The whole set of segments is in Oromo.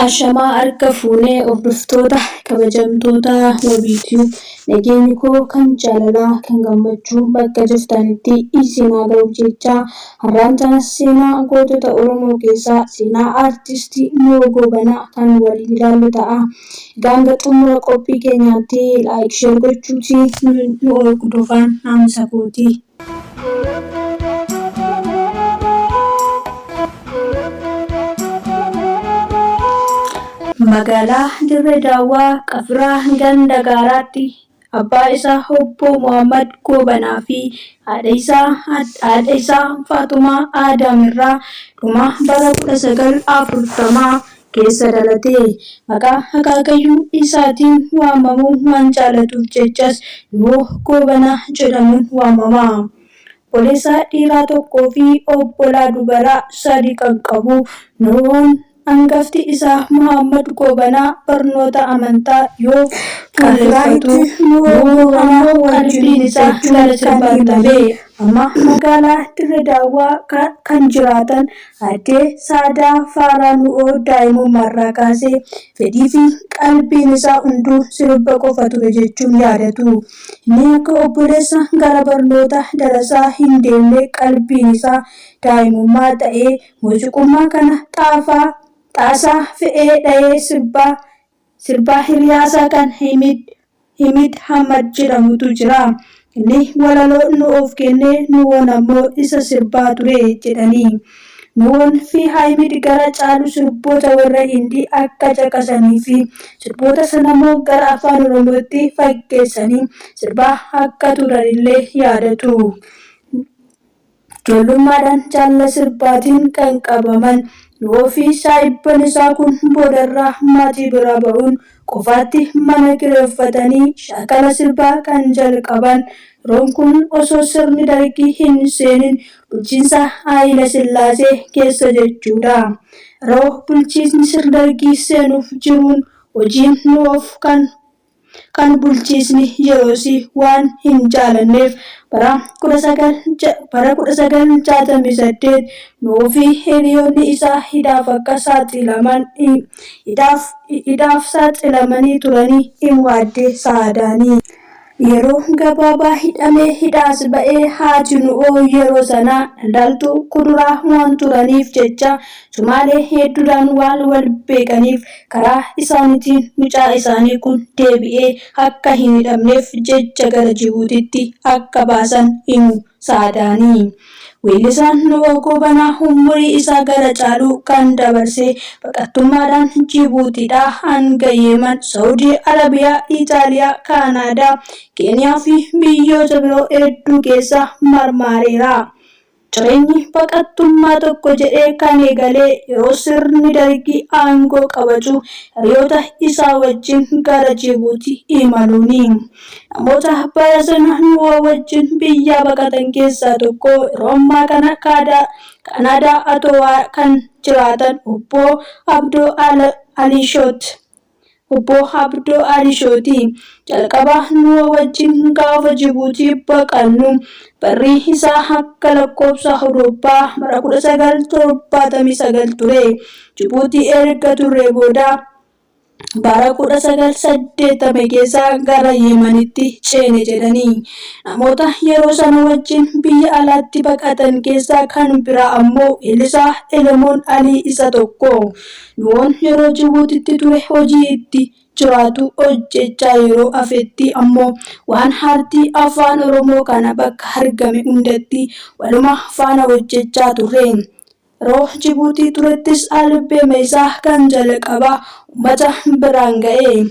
Ashamaa harka fuunee hordoftoota kabajamtoota Wabii Tube nageenyi koo kan jaalalaa kan gammachuu bakka jirtanitti isin haa ga'u jechaa har'aan tana seenaa gootota Oromoo keessaa seenaa aartisti Nuhoo Goobanaa kan waliin ilaallu ta'a. Egaa hanga xumura qophii keenyaatti like share gochuutiin nu hordofaan dhaamsa kooti. Magaalaa Dirree Daawwaa Qafiraa ganda Gaaraatti abbaa isaa Obbo Mohammad Goobanaa fi haadha isaa Faaxumaa Aadaam irraa dhuma bara 1940 keessa dhalate. Maqaa akaakayyuu isaatiin waamamuu waan jaalatuuf jechas Nuhoo Goobanaa jedhamuun waamama. Obboleessa dhiiraa tokkoo fi obbolaa dubaraa sadi kan qabu Nuhoon angafti isaa Mohaammad Goobanaa barnoota amantaa yoo fuulleffatu, Qafiraatti Nuhoo Nuhoo Goobanaa ammoo wajjin qalbiin isaa hojjechuun gara kan sirbaatti himame hafe. Amma magaalaa Dirre Daawwaa kan jiraatan Aadde Saadaa Faaraa Nu'oo daa'imummaarraa kaasee fedhii fi qalbiin isaa hunduu sirba qofa ture jechuun yaadatu. Inni akka obboleessa gara barnoota darasaa hin deemne qalbiin isaa daa'imummaa ta'ee muuziqummaa kana xaafaa xaasaa fe'ee dhahee sirbaa sirbaa hiriyaasaa kan Himid Himid Hammad jedhamutu jira. Inni walaloo Nu'oof kennee Nu'oon ammoo isa sirbaa ture jedhanii. Nu'oon fi Haimid gara caalu sirboota warra Hindii akka caqasanii fi sirboota sanammoo gara Afaan Oromootti fakkeessanii sirbaa akka turanillee yaadatu. Ijoollummaadhaan jaalala sirbaatiin kan qabaman Nuhoo fi saahibban isaa kun boodarra maatii biraa ba'uun qofaatti mana kireeffatanii shaakala sirbaa kan jalqaban. Yeroon kun osoo sirni Dargii hin seenin bulchiinsa Haayila Sillaasee keessa jechuudha. Yeroo bulchiinsi sirni Dargii seenuuf jiruun hojiin Nuhoof kan kan bulchiisni yeroosii waan hin jaalanneef bara 1968 Nuhuu fi hiriyoonni isaa hidhaaf akka saaxilaman hidhaaf hidhaaf saaxilamanii turanii himu Aadde Sa'aadaani. Yeroo gabaabaa hidhamee hidhaas ba'ee haati Nu'oo yeroo sana daldaltuu kuduraa waan turaniif jecha Sumaalee hedduudhaan waan wal beekaniif karaa isaaniitiin mucaa isaanii kun deebi'ee akka hin hidhamneef jecha gara Jibuutiitti akka baasan himu Saadaani. Weellisaan Nuhoo Goobanaa umurii isaa gara caalu kan dabarse baqattummaadhaan Jibuutiidhaa hanga Yeeman, Sa'udii Arabiyaa, Itaaliyaa, Kaanaadaa, Keeniyaa fi biyyoota biroo hedduu keessa marmaareera. Jireenyi baqattummaa tokko jedhee kan eegale yeroo sirni Dargii aangoo qabatu hiriyoota isaa wajjin gara Jibuutii imaluuni. Namoota bara sana Nuhoo wajjin biyyaa baqatan keessaa tokko yeroo ammaa kana Kaanaadaa Atowaa kan jiraatan Obbo Abdoo Aliishoot. Obbo Abdoo Alishooti. Jalqaba Nuhoo wajjin gaafa Jibuutii baqannu barri isaa akka lakkoofsa Awurooppaa bara 1979 ture. Jibuutii erga turree booda bara 1980 keessa gara Yeemanitti ceene jedhanii. Namoota yeroo sana wajjin biyya alaatti baqatan keessaa kan biraa ammoo weellisaa Elemoon Alii isa tokko. Nuhoon yeroo Jibuutitti ture hojii itti jiraatu hojjechaa yeroo hafetti ammoo waan aartii Afaan Oromoo kana bakka argame hundatti waluma faana hojjechaa turre. Yeroo Jibuutii turettis albeema isaa kan jalqabaa ummata biraan ga'e.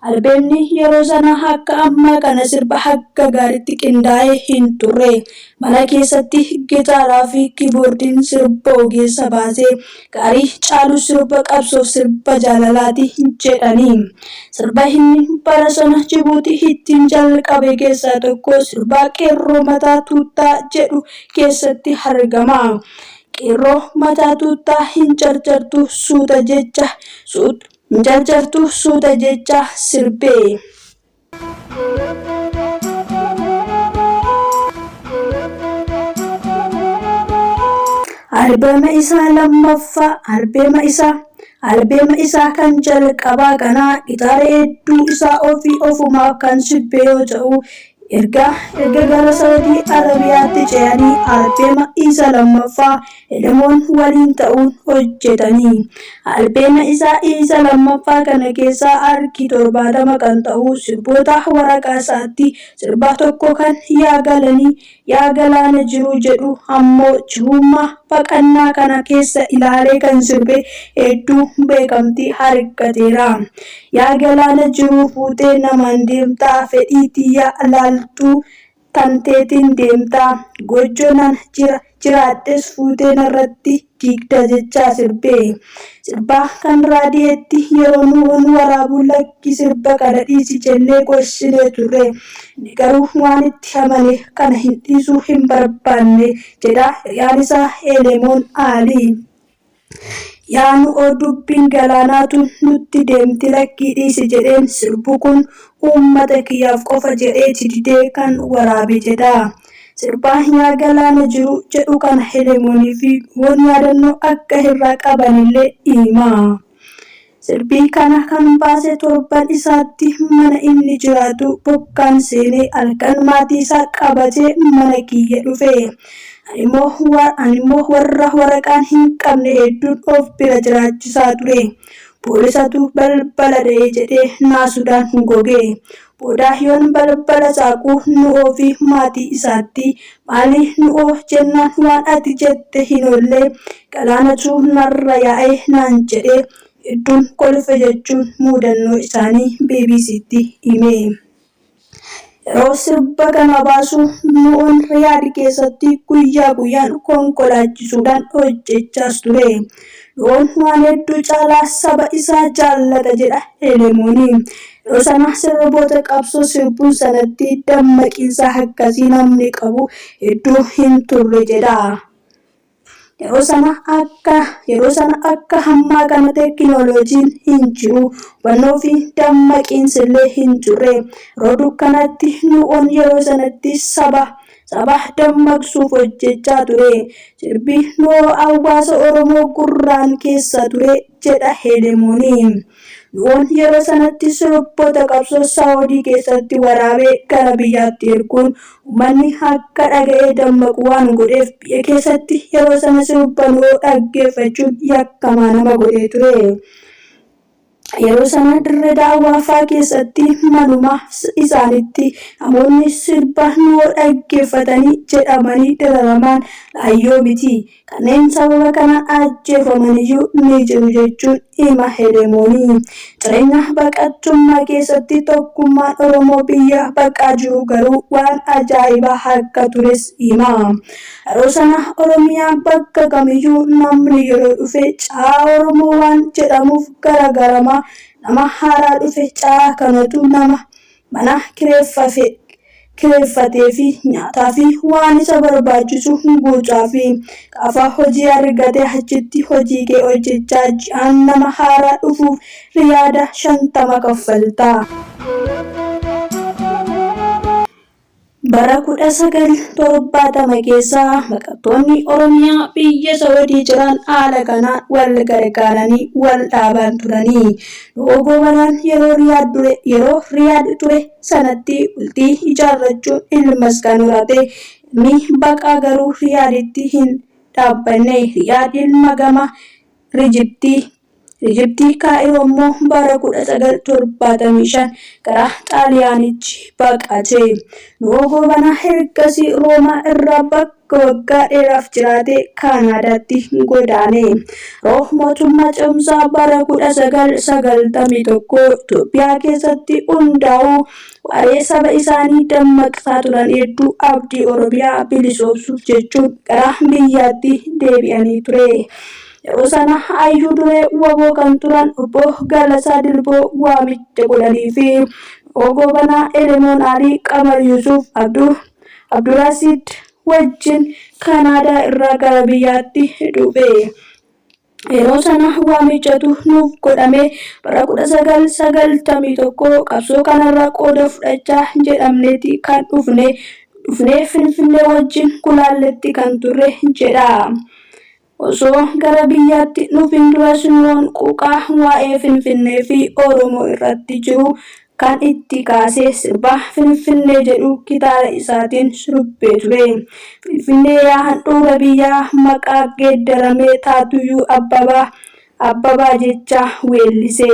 Albeemni yeroo sanaa akka ammaa kana sirba akka gaariitti qindaa'ee hin turre. Mana keessatti gitaaraa fi kiiboordiin sirba ogeessa baasee gaarii caalu sirba qabsoof sirba jaalalaati jedhani. Sirba inni bara sana Jibuutii ittiin jalqabe keessaa tokko sirba Qeerroo Mataa Tuuttaa jedhu keessatti argama. Qeerroo mataa tuuttaa hin carcartu suuta jecha hin carcartu suuta jecha sirbe. Albeema isaa lammaffaa albeema isaa Albeema isaa kan jalqabaa kana gitaara hedduu isaa ofii ofumaaf kan sirbe yoo ta'u, erga erga gara Saawudii Arabiyaatti ce'anii albeema isa lammaffaa Elemoon waliin ta'uun hojjetanii. Albeema isaa isa lammaffaa kana keessaa harki 70 kan ta'u sirboota waraqaa isaatti sirba tokko kan yaa galanii Yaa galaana jiruu jedhu ammoo jiruumma baqannaa kana keessa ilaalee kan sirbe hedduu beekamtii argateera. Yaa galaana jiruu fuutee namaan deemtaa fedhii tiyya laaltuu tanteetiin deemtaa goojjoo nan jira jiraadhes fuutee narratti diigda jechaa sirbe. Sirba kan raadiyeetti yeroo nu waraabu lakki sirba kana dhiisi jennee gorsinee turre. Inni garuu waan itti amane kana hin dhiisuu hin barbaanne jedha hiriyaan isaa Elemoon Aalii. Yaa nu'oo dubbiin galaanaatu nutti deemti lakkii dhiisi jedheen sirbu kun uummata kiyyaaf qofa jedheeti didee kan waraabe jedha. Sirba yaa galaana jiru jedhu kana Helemoonii fi Nuhoon yaadannoo akka irraa qabanillee hima. Sirbii kana kan baase torban isaatti mana inni jiraatu bokkaan seenee halkan maatii isaa qabatee mana kiyya dhufe. Animmoo warra waraqaan hin qabne hedduun of bira jiraachisaa ture. Poolisatu balbala dha'e jedhee naasuudhaan goge. Booda yoon balbala saaqu Nu'oo fi maatii isaatti maali Nu'oo jennaan waan ati jette hin oolle galaanatu narra yaa'e naan jedhe hedduun kolfe jechuun muudannoo isaanii BBCtti hime. Yeroo sirba kana baasu Nu'oon Riyaad keessatti guyyaa guyyaan konkolaachisuudhaan hojjechaas ture. Nu'oon waan hedduu caalaa saba isaa jaallata jedha Elemooni. Yeroo sana sirboota qabsoo sirbuun sanatti dammaqiinsa akkasii namni qabu hedduu hin turre jedha. Yeroo sana akka yeroo sana akka hammaa kana teekinooloojiin hin jiru. Hubannoo fi dammaqiinsi illee hin turre. Yeroo dukkanaatti Nu'oon yeroo sanatti saba saba dammaqsuuf hojjechaa ture. Sirbi Nu'oo hawaasa Oromoo gurraan keessa ture jedha Helemooni. Nu'oon yeroo sanatti sirboota qabsoo Saawudii keessatti waraabee gara biyyaatti erguun uummanni akka dhaga'ee dammaqu waan godheef biyya keessatti yeroo sana sirba Nu'oo dhaggeeffachuun yakkamaa nama godhee ture. Yeroo sana Dirree Daawwaa faa keessatti manuma isaanitti namoonni sirba Nu'oo dhaggeeffatanii jedhamanii dararamaan laayyoo miti. Kanneen sababa kanaan ajjeefamaniyyuu ni jiru jechuun hima Helemooni. Jireenya baqattummaa keessatti tokkummaan Oromoo biyya baqaa jiru garuu waan ajaa'ibaa akka tures hima. Yeroo sana Oromiyaa bakka kamiyyuu namni yeroo dhufe ca'aa Oromoo waan jedhamuuf garagarama nama haaraa dhufe ca'aa kanatu nama mana kireeffafe kireeffateefi nyaataafi waan isa barbaachisu guutaafi. Gaafa hojii argate achitti hojii kee hojjechaa ji'aan nama haaraa dhufuuf riyaada 50 kaffalta. Bara 1970 keessa baqattoonni Oromiyaa biyya Sa'udii jiran haala kanaan wal gargaaranii wal dhaaban turanii. Nu'oo Goobanaan yeroo Riyaad dure yeroo Riyaad ture sanatti bultii ijaarrachuun ilmas kan horate. Ilmi baqaa garuu Riyaaditti hin dhaabbanne. Riyaad ilma gama Rijibtii Ijiptii Kaayiroo immoo bara 1975 gara Xaaliyaanitti baqate. Nuhoo Goobanaa ergasii Roomaa irraa bakka waggaa dheeraaf jiraate Kaanaadaatti godaane. Yeroo mootummaa ce'umsaa bara 1991 Itoophiyaa keessatti hundaa'u waaree saba isaanii dammaqsaa turan hedduu abdii Oromiyaa bilisoomsuuf jechuun gara biyyaatti deebi'anii ture. Yeroo sana hayyuu duree wbo kan turan Obbo Galasaa Dilboo waamicha godhanii fi Nuhoo Goobanaa, Elemoon Alii, Qamar Yusuuf, Abduu Abdurasiid wajjin Kanaadaa irraa gara biyyaatti dhufe. Yeroo sana waamichatu nuuf godhame bara 1991 qabsoo kanarraa qooda fudhachaa jedhamneeti kan dhufne dhufnee Finfinnee wajjin Gulaalletti kan turre jedha. Osoo gara biyyaatti dhufin duras Nuhoon quuqaa waa'ee Finfinnee fi Oromoo irratti jiru kan itti kaase sirba Finfinnee jedhu gitaara isaatiin sirbee ture. Finfinnee yaa handhuura biyyaa maqaa geeddaramee taatuyyuu Abbabaa Abbabaa jecha weellise.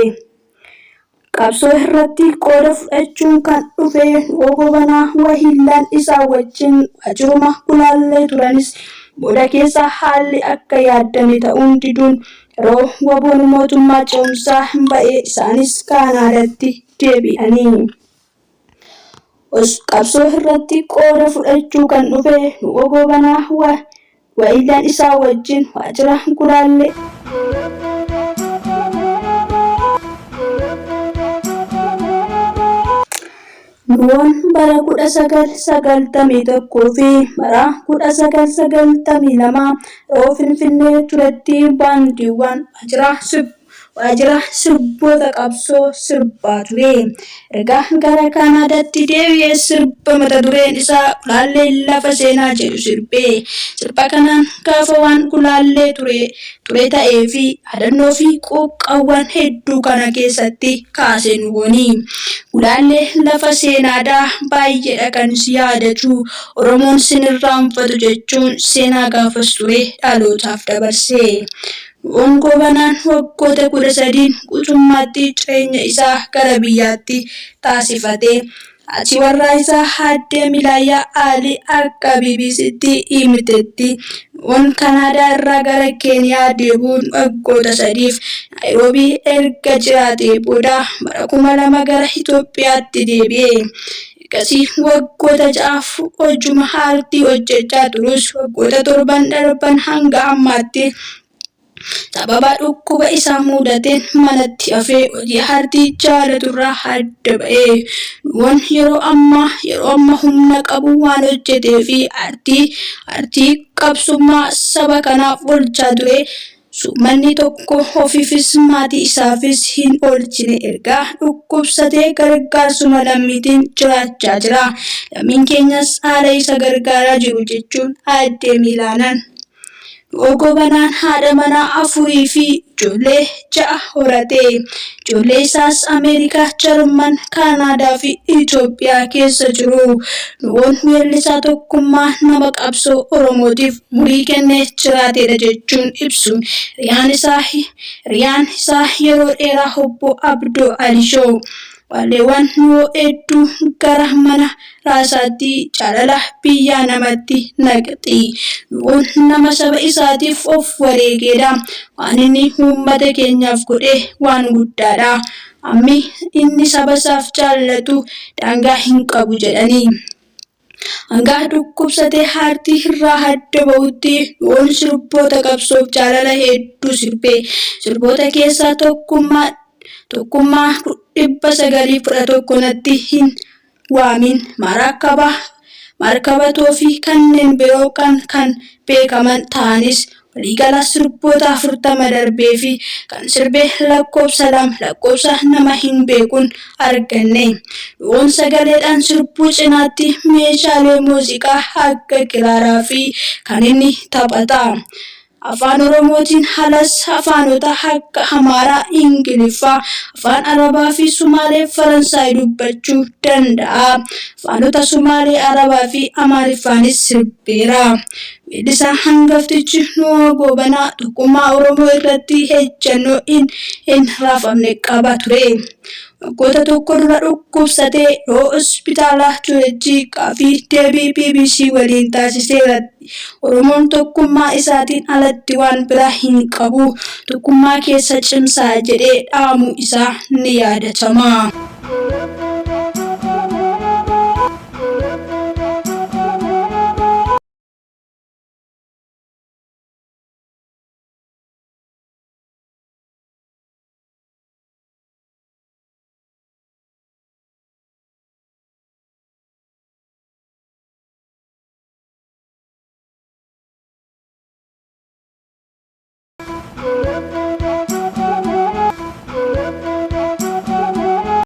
Qabsoo irratti qooda fudhachuun kan dhufe Nu'oo Goobanaa wahiillan isaa wajjin waajjiruma Gulaallee turanis booda keessa haalli akka yaaddame ta'uun diduun yeroo WBOn mootummaa ce'umsaa ba'e isaanis Kaanaadaatti deebi'ani. Qabsoo irratti qooda fudhachuu kan dhufe Nu'oo Goobanaa wahiillan isaa wajjin waajjira Gulaallee. Nu'oon bara 1991 fi bara 1992 yeroo Finfinnee turetti baandiiwwan waajjira Waajjira sirboota qabsoo sirbaa ture. Erga gara Kaanaadaatti deebi'ee sirba mata dureen isaa Gulaallee Lafa Seenaa jedhu sirbe. Sirba kanaan gaafa waan Gulaallee ture ture ta'ee fi yaadannoo fi quuqqawwan hedduu kana keessatti kaase Nuhooni. Gulaallee lafa seenaadha baay'eedha kan si yaadatu Oromoon sin irraanfatu jechuun seenaa gaafas ture dhalootaaf dabarse. Nu'oon Goobanaan waggoota 13n guutummaatti jireenya isaa gara biyyaatti taasifate. Haati warraa isaa Aaddee Milaayyaa Aalii akka BBCtti himtetti, Nu'oon Kanaadaa irraa gara Keeniyaa deebi'uun waggoota sadiif Naayiroobii erga jiraatee booda bara 2000 gara Itoophiyaatti deebi'e. Ergasii waggoota ja'aaf hojuma aartii hojjechaa turus waggoota torban darban hanga ammaatti sababa dhukkuba isa mudateen manatti hafee hojii aartii jaalaturraa adda ba'e. Nuwoon yeroo ammaa yeroo amma humna qabu waan hojjetee fi aartii aartii qabsummaa saba kanaaf oolchaa ture Suummanni tokko ofiifis maatii isaafis hin oolchine erga dhukkubsatee gargaarsuma lammiitiin jiraachaa jira. Lammiin keenyas haala isa gargaaraa jiru jechuun Aadde Miilaanaan. Nu'oo Goobanaan haadha manaa afurii fi ijoollee 6 horate. Ijoollee isaas Ameerikaa, Jarman, Kaanaadaa fi Itoophiyaa keessa jiru. Nu'oon weellisaa tokkummaa nama qabsoo Oromootiif umurii kennee jiraateedha jechuun ibsuun hiriyaan isaa hiriyaan isaa yeroo dheeraa obbo Abdoo Alishoo walleewwan Nu'oo hedduu gara mana raasaatti jaalala biyyaa namatti naqxi. Nu'oon nama saba isaatiif of wareegeedha. Waan inni uummata keenyaaf godhe waan guddaadha. Hammi inni saba isaaf jaallatu daangaa hin qabu jedhani. Hanga dhukkubsatee aartii irraa adda ba'utti Nu'oon sirboota qabsoof jaalala hedduu sirbe. Sirboota keessaa tokkummaa tokkummaa 911 natti hin waamin, Marakaba, Markabatoo fi kanneen biroo kan kan beekaman ta'anis waliigala sirboota 40 darbee fi kan sirbe lakkoofsa 2 lakkoofsa nama hin beekun arganne. Nu'oon sagaleedhaan sirbuu cinaatti meeshaalee muuziqaa akka kiraaraa fi kan inni taphata. Afaan Oromootiin alas afaanota akka Amaaraa, Ingiliffaa, Afaan Arabaa fi Sumaalee Faransaay dubbachuu danda'a. Afaanota Sumaalee, Arabaa fi Amaariffaanis sirbeera. Weellisaa hangaftichi Nuhoo Goobanaa tokkummaa Oromoo irratti ejjennoo hin raafamne qaba ture. Waggoota tokko dura dhukkubsatee yeroo hospitaala turetti gaaffii deebii bbc waliin taasiseera. Oromoon tokkummaa isaatiin alatti waan biraa hin qabu. Tokkummaa keessa cimsaa jedhee dhaamu isaa ni yaadatama.